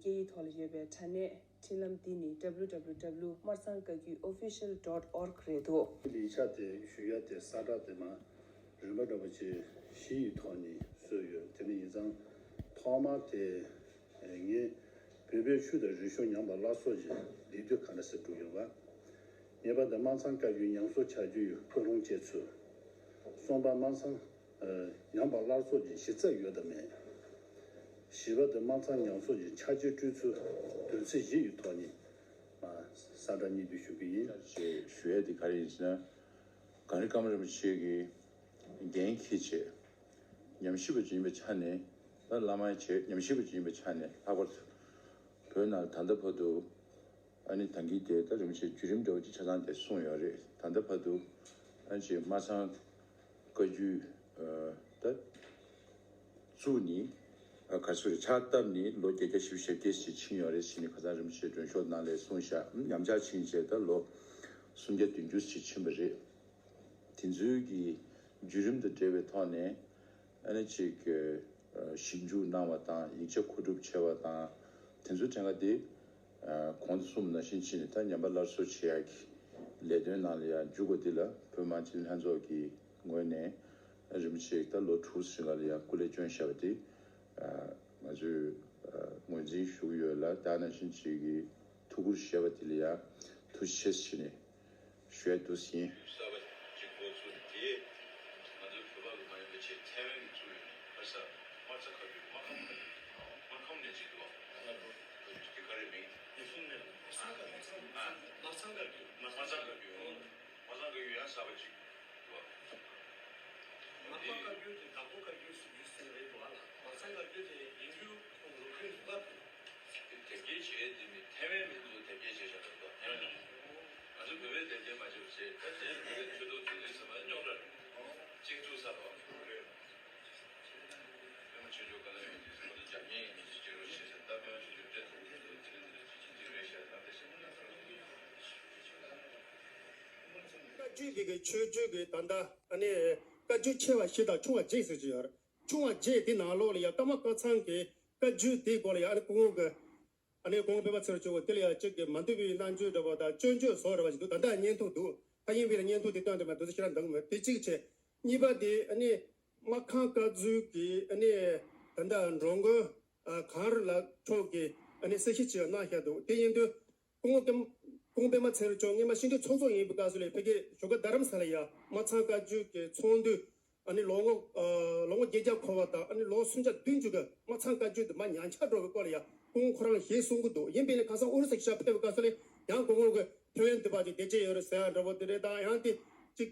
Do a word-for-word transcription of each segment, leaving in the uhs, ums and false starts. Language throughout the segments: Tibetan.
སྐད་ཡིག་ཐོག་ལ་ཡོད་པའི་དྲ་གནས་འཕྲིན་ལམ་འདི་ནི་W W W སྨར་ཚང་བཀའ་བརྒྱུད་official dot org རེད་འདུག། ལས་འཆར་དེ་ཞུ་ཡ་དེ་གསལ་བསྒྲགས་དེ་མ་རིམ་པ་འདྲ་པོ་ཅིག་བཞི་ཡི་ཐོག་ནས་བཟོས་ཡོད། དེ་ནི་ཡིན་ཙང་ཐོག་མ་དེ་ངས་བོད་པའི་ཆོས་དང་རིག་གཞུང་ཉམས་པ་སླར་གསོ་གྱི་ལས་དོན་ག་འདྲ་སེ་སྒྲུབ་ཡོང་བ། གཉིས་པ་དེ་སྨར་ཚང་བཀའ་བརྒྱུད་ཉམས་གསོ་བྱ་རྒྱུ་ཡི་ཀུན་སློང་བསྐྱེད་ཚུལ། གསུམ་པ་སྨར་ཚང་ཨ་ཉམས་པ་སླར་གསོ་གྱི་གཞི་རྩ་ཡོད་དམ་མེད། བཞི་པ་དེ་སྨར་ཚང་ཉམས་གསོ་གྱི་ཆ་རྐྱེན་བསྐྲུན་ཚུལ་དོན་ཚན་བཞི་ཡི་ཐོག་ནས་ཨ་གསལ་བསྒྲགས་སྙིང་བསྡུས་ཞུ་གི་ཡིན། ཞེས་ཞུ་ཡས་དེ་ག་རེ་ཡིན་ཟེར་ན། གངས་རི་ཀརྨ་རིན་པོ་ཆེ་གིས་འགན་འཁྱེར་བྱས་ཉམས་ཞིབ་པ་ཅིག་ཡིན་པའི་ཆ་ནས། ད་བླ་མའི་བྱས་ཉམས་ཞིབ་པ་ཅིག་ཡིན་པའི་ཆ་ནས་ལྷག་པར་དུ་བོད་ནང་ད་ལྟ་བར་དུ་ཨ་ནི་ད་གིན་དེ་ད་རིན་པོ་ཆེ་བརྒྱུད་རིམ་འདྲ་བོ་ཅིག་ཆ་ཚང་དེ་གསུངས་ཡོད་རེད། ད་ལྟ་བར་དུ་ཨ་ནི་ཅིག་སྨར་ཚང་བཀའ་བརྒྱུད་ཨ་ད་བཙུགས་ནི་ཨ་ག་ཚོད་རེད། ཕྱག་བཏབ་ནི་ལོ་བརྒྱད་བརྒྱ་བཞི་བཅུ་ཞེ་བརྒྱད་ཅིག་ཕྱིན་ཡོད་རེད་ཟེར་ནི་ཁ་སང་རིན་པོ་ཆེ་མགྲོན་ཤོག་ནང་ལ་གསུངས་བཞག། ཉམས་ཆག་ཕྱིན་བྱས་ད་ལོ་སུམ་བརྒྱ་བདུན་ཅུ་ཅིག་ཕྱིན་པ་རེད། དེ་ཚོའི་གི་བརྒྱུད་རིམ་དང་འབྲེལ་བའི་ཐོག་ནས་ཨ་ནི་ཅིག་ཨ་ཞིབ་འཇུག་གནང་བ་དང་ཡིག་ཆ་མཁོ་སྒྲུབ་བྱས་པ་དང་། དེ་ཚོའི་ཕྲན་ཁ་དེ་ཨ་གོང་དུ་གསུངས་པ་ནང་བཞིན་བྱས་ནས་ད་ཉམས་པ་སླར་གསོ་བྱེད་ཡག་གི་ལས་དོན་ནང་ལ་ཡང་འཇུག་དགོས། འདི་ལ་བོད་མི་མང་སྤྱི་འཐུས་ལྷན་ཚོགས་ཀྱི་ངོས་ནས་རིན་པོ་ཆེ་ད་ལོ་དྲུག་ཙམ་སྔ་ལ་ཡང་སྐུ་ལས་བསྐྱོན་བཞག་པ་དེ་ཨ་ང་ཚོས་ཨ་ངོས་འཛིན་ཞུ་གི་ཡོད་ལ། ད་ནང་བཞིན་བྱེད་ཀྱི་ཐུགས་ཁུར་བཞེས་པ་དེ་ལ་ཡང་ཐུགས་རྗེ་ཆེ་ཞུ་ནས། ཞུ་ཡ་འདུག་ཟིན། གསར་པ་ཅིག་འགོ་ཚུགས་དེ། ང་ཚོའི་བོད་པ་གི་མ་ཡིན་པའི་ཆེས་ཐའེ་ཝན་གྱི་བཙུགས་ཡོད་ནི་བར་ས་སྨར་ཚ་བཀའ་བརྒྱུད་སྨར་ཁམས་བཀའ་བརྒྱུད། སྨར་ཁམས་ནས་ཅིག་འདུག་བ། དེ་ག་རེ་མིང་། ཡེ་ཤུ་ནས་སྨར་ཚང་བཀའ་བརྒྱུད། སྨར་ཚང་བཀའ་བརྒྱུད། སྨར་ཚང་བཀའ་བརྒྱུད། སྨར་ཚང་བཀའ་བརྒྱུད་ཡང་གསར་པ་ཅིག་འདུག་བ། སྨར་ཁམས་བཀའ་བརྒྱུད་དེ་དྭགས་པོ་བཀའ་བརྒྱུད་ཟེར་རྒྱུ་ཟེར་རེད་འདུག་བ་ལ། སྨར་ཚང་བཀའ་བརྒྱུད་དེ་ཡིན་རྒྱུ་ཁོང་ལུགས་མཐུན་འདུག་བ། དེབ་སྐྱེལ་བྱས་དེ་ནི་ཐའེ་ཝན་མི་ཚོ་དེབ་སྐྱེལ་བྱས་བཞག་པ་རེད་དོ། ང་ཚོ་བོད་པས་དེབ་སྐྱེལ་མ་བྱས་པ་བྱས། ད་དེ་བོད་པའི་ཆོས་ཐོག་དུས་དུས་ཟེར་བ་རྙོག་དྲ་རེད། གཅིག་བཙུགས་ས་དང་རེད། པད་མ་ཆོས་འབྱོར་ག་ལ་ཡོད་དུས་ཟེར་བ་དང་རྒྱབ་གཉེར་ཡིན་ནི་ཅི་རོ་ཞེས་ཟེར། ད་པད་མ་ཆོས་འབྱོར་བྲེལ་ཐུབ་མཁན་ཚོ་དེ་རིང་དེ་རིང་ཅི་ཅི་ཅི་རེད་ཤག། ད་དེ་བཞིན་ང་ཚོ་བཀའ་བརྒྱུད་འདི་གི་ཆོས་བརྒྱུད་ཀྱི་ད་ལྟ་ཨ་ནི་བཀའ་བརྒྱུད་ཆེ་བ་བཞི་དང་ཆུང་བ་བརྒྱད་ཟེར་གྱི་ཡོད་རེད། ཆུང་བ་བརྒྱད་དེ་ནང་ལོགས་ལ་ཡང་ཀརྨ་བཀའ་ཚང་གི་བཀའ་བརྒྱུད་དེའི་སྐོར་ལ་ཡང་ཨ་ནི་སྐུ་ངོ་གི་ཨ་ནི་སྐུ་ངོ་སྤེན་པ་ཚེ་རིང་མཆོག་གིས་དེ་ལ་ཡང་གཅིག་གི་མ་འདུས་པའི་རྣལ་འབྱོར་འདྲ་པོ་དང་སྤྱོད་འཇུག་བཟོ་འདྲ་པོ་ཞིག་འདུག། ད་ལྟ་བརྙན་ཐུང་འདུག། ད་ཡིན་པའི་ལ་བརྙན་ཐུང་དེ་སྟོན་དེ་མ་འདུག་ཟེར་ཁྱེད་རང་འདང་མོད། དེ་གཅིག་བྱས། གཉིས་པ་དེ་ཨ་ནི་སྨར་ཁམས་བཀའ་བརྒྱུད་ཀྱི་ཨ་ནི་ད་ལྟ་འགྲོ་མགོན་ཨ་གངས་རི་ལགས་མཆོག་གིས་ཨ་ནི་གསལ་བཤད་ཅིག་གནང་བཞག་འདུག། དེ་ཡིན་དུས། སྐུ་ངོ་སྐུ་ངོ་སྤེན་པ་ཚེ་རིང་མཆོག་སྔོན་མ་ཤིང་སྡོང་ཚོགས་གཙོ་ཡིན་པའི་སྐབས་སུ་ལ་ཕ་གི་བཞུགས་སྒར་རྡ་རམ་ས་ལ་ཡ་སྨར་ཚང་བཀའ་བརྒྱུད་ཀྱི་ཚོགས་འདུ་ཨ་ནི་ལོ་ངོ་ཨ་ལོ་ངོ་བརྒྱད་བརྒྱ་འཁོར་བ་དང་ཨ་ནི་ལོ་སུམ་བརྒྱ་བདུན་ཅུ་གི་སྨར་ཚང་བཀའ་བརྒྱུད་དུ་མར་ཉམས་ཆག་འགྲོ་བའི་སྐོར་ལ་ཡ་སྐུ་ངོ་ཁོ་རང་གིས་གསུང་གི་འདུག། ཡིན་པས་ནི་ཁ་སང་ཨོ་རི་ས་ཞིག་ཕེབས་པའི་སྐབས་སུ་ལ་ཡང་སྐུ་ངོ་གིས་ཐའེ་ཝན་དུ་ཕར་ཅིག་བདེ་སྐྱིད་ཡོད་རེད་ཟེར་ཡ་འདྲ་པོ་དེ་འདྲས་དང་། ཡང་དེ་ཅིག་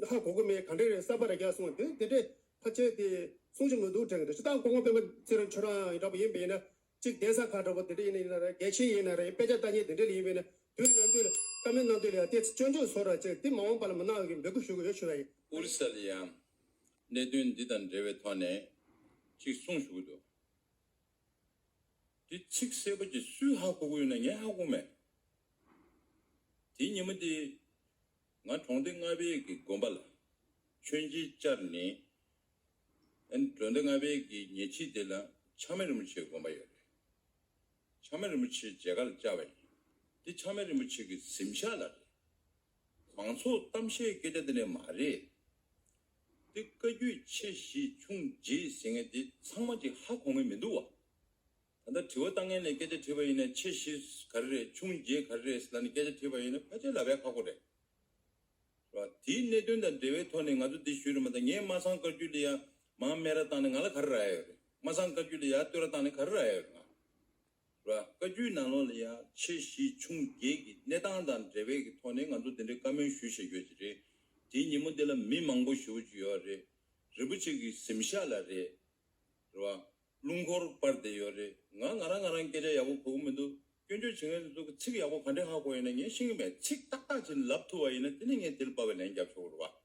ཨ་ཧ་གོ་གི་མེད། ག་འདྲས་རེད། གསར་པ་རེད་རྒྱག་གསུངས་པ་དེ་དེ་འདྲས་ཕལ་ཆེར་དེ་གསུང་གི་མི་འདུག་དྲན་གི་འདུག། སྤྱིར་བཏང་སྐུ་ངོ་སྤེན་པ་ཚེ་རིང་མཆོག་རང་ཡིན་འདྲ་པོ་ཡིན་པས་ན། གཅིག་གདན་ས་ཁག་འདྲ་པོ་དེ་འདྲ་ཡིན་ན་ཡིན་ན་རེད། དགེ་ཆེ་ཡིན་ན་རེད། དཔེ་ཆ་ལྟ་མཁན་དེ་འདྲ་ལ་ཡིན་པས་ན་དུས་ནམ་དུས་ལ་བཀའ་མོལ་གནང་དུས་ལ་ཡང་དེ་སྐྱོན་བརྗོད་བཟོ་ར་བྱས་དེ་མ་འོངས་པ་ལ་མི་གནང་བའི་འབོད་སྐུལ་ཞུ་གི་ཡོད་ཞུ་བ་ཡིན། ཨོ་རི་ས་ལ་ཡང་གནད་དོན་འདི་དང་འབྲེལ་བའི་ཐོག་ནས་གཅིག་གསུང་ཞུ་གི་འདུག། དེ་ཚིག་གསལ་པོ་ཅིག་སུས་ཧ་གོ་གི་ཡོད་ན་ངས་ཧ་གོ་མེད། དེ་ཉིན་མོ་དེ་ང་གྲོང་སྡེ་ལྔ་པའི་གི་དགོན་པ་ལ་མཆོད་མཇལ་བཅར་ནས། ཨན་གྲོང་སྡེ་ལྔ་པའི་གི་ཉེ་འཁྲིས་དེ་ལ་ཆགས་མེད་རིན་པོ་ཆེའི་དགོན་པ་ཡོད་རེད། ཆགས་མེད་རིན་པོ་ཆེ་མཇལ་ཁ་ལ་བཅར་བ་ཡིན། དེ་ཆགས་མེད་རིན་པོ་ཆེ་གི་གཟིམ་ཤག་ལ་རེད། མང་ཚོགས་གཏམ་བཤད་སྐད་ཆ་དེ་འདྲ་མ་རེད། དེ་བཀའ་བརྒྱུད་ཆེ་བཞི་ཆུང་བརྒྱད་ཟེར་མཁན་དེ་ཚང་མ་ཅིག་ཧ་གོ་མཁན་མི་འདུག་བ། ད་ལྟ་དྲི་བ་བཏང་མཁན་ལ་སྐད་ཆ་དྲིས་པ་ཡིན་ན་ཆེ་བཞི་ག་རེ་རེད། ཆུང་བརྒྱད་ག་རེ་རེད་ཟེར་ལབ་ནས་སྐད་ཆ་དྲིས་པ་ཡིན་ན་ཕལ་ཆེར་ལབ་ཡ་ཁག་པོ་རེད། རེད་བ། དེའི་གནད་དོན་དང་འབྲེལ་བའི་ཐོག་ནས་ང་ཚོ་འདི་ཞུས་རེད་མ་གཏོགས། ངས་སྨར་ཚང་བཀའ་བརྒྱུད་ལ་ཡ་མར་སྨད་ར་བཏང་ནས་ང་ལ་ག་རེ་རག་ཡ་ཡོད་རེད། སྨར་ཚང་བཀའ་བརྒྱུད་ལ་ཡ་བསྟོད་ར་བཏང་ནས་ག་རེ་རག་ཡ་ཡོད་རེད། ང་རེད་བ། བཀའ་བརྒྱུད་ནང་ལོགས་ལ་ཡ་ཆེ་བཞི་ཆུང་བརྒྱད་ཀྱི་གནས་སྟངས་དང་འབྲེལ་བའི་གི་ཐོག་ནས་ང་ཚོ་འདི་འདྲའི་བཀའ་མོལ་ཞུས་བཞག་ཡོད་ཀྱི་རེད། དེའི་ཉིན་མོ་འདི་ལ་མི་མང་པོ་ཞེ་པོ་ཅིག་ཡོད་རེད། རིན་པོ་ཆེ་གི་གཟིམ་ཤག་ལ་རེད། རེད་བ། རླུང་འཁོར་སྤར་བསྡད་ཡོད་རེད། ང་ང་རང་ང་རང་སྐད་ཆ་ཡག་པོ་གོ་གི་མི་འདུག། སྐྱོན་བརྗོད་བྱེད་མཁན་ཚོ་གི་ཚིག་ཡག་པོ་ག་འདྲས་ཧ་གོ་ཡིན་ན་ངས་ཤེས་ཀྱི་མེད། ཚིག་ཏག་ཏག་ཅིག་ལབ་ཐུབ་པ་ཡིན་ན་དེ་ནི་ངས་དེ་ལ་དཔག་པའི་ལན་རྒྱབ་ཆོག་གི་རེད་བ།